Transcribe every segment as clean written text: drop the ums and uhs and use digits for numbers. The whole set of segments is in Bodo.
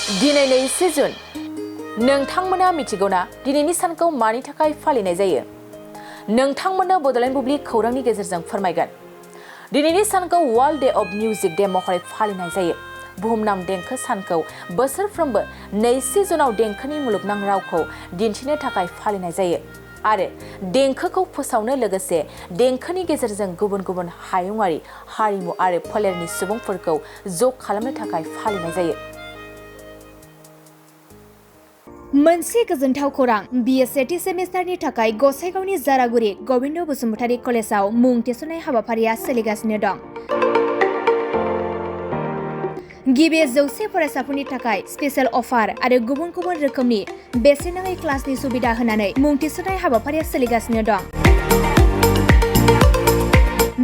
दिनै 2 जुन नोंथांमोना मिथिगौना दिनैनि सानखौ मानि थाखाय फालिनाय जायो? नोंथांमोना बड'लेण्ड बुब्लि खौरांनि गेजेरजों फोरमायगोन। दिनैनि सानखौ world day of music day महरै फालिनाय जायो। बुहुमनां देंखो सानखौ बोसोरफ्रोमबो 2 जुनाव देंखोनि मुलुगनां रावखौ दिन्थिनो थाखाय फालिनाय जायो आरो देंखोखौ फोसावनो लोगोसे देंखोनि गेजेरजों गुबुन गुबुन हायुङारि हारिमु आरो फोलेरनि सुबुंफोरखौ ज' खालामनो थाखाय फालिनाय जायो। मोनसे गोजोनथाव खौरां बिए सेथि सेमिस्टारनि थाखाय गसाइगावनि जारागुरि गबिन्द बसुमतारी कलेजाव मुं थिसननाय हाबाफारिया सोलिगासिनो दं। गिबि 100 फरायसाफोरनि थाखाय स्पेशल अफार आरो गुबुन गुबुन रोखोमनि बेसेन नाङै क्लासनि सुबिदा होनानै मुं थिसननाय हाबाफारिया सोलिगासिनो दं।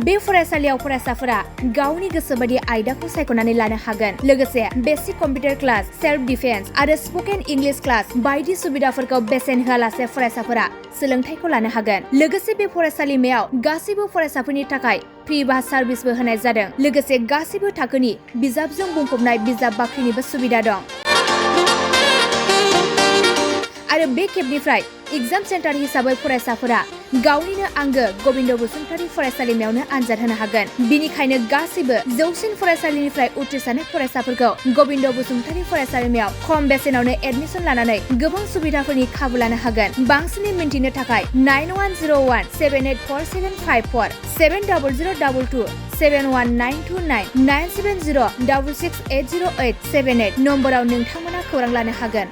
बे फरायसालियाव फरायसाफोरा गावनि गोसोबायदि आयदाखौ सायख'नानै लानो हागोन। लोगोसे basic computer class, self defence आरो स्पकेन इंलिश क्लास बायदि सुबिदाफोरखौ बेसेन होआलासे फरायसाफोरा सोलोंथायखौ लानो हागोन। लोगोसे बे फरायसालिमायाव गासैबो फरायसाफोरनि थाखाय फ्रि बास सार्भिसबो होनाय जादों। लोगोसे गासैबो थाखोनि बिजाबजों बुंफबनाय बिजाब बाख्रिनिबो सुबिदा दं। आरो बे खेबनिफ्राय एग्जाम सेन्टार हिसाबै फरायसाफोरा गावनिनो आंगो गबिन्द बसुमतारी फरायसालिमायावनो आनजाद होनो हागोन। बिनिखायनो गासैबो जौसिन फरायसालिनिफ्राय उथ्रिसारनाय फरायसाफोरखौ गबिन्द बसुमतारी फरायसालिमायाव खम बेसेनावनो एडमिसन लानानै गोबां सुबिदाफोरनि खाबु लानो हागोन। बांसिनै मिन्थिनो थाखाय 9101784754 7002 71929 97066808878 नम्बराव नोंथांमोना खौरां लानो हागोन।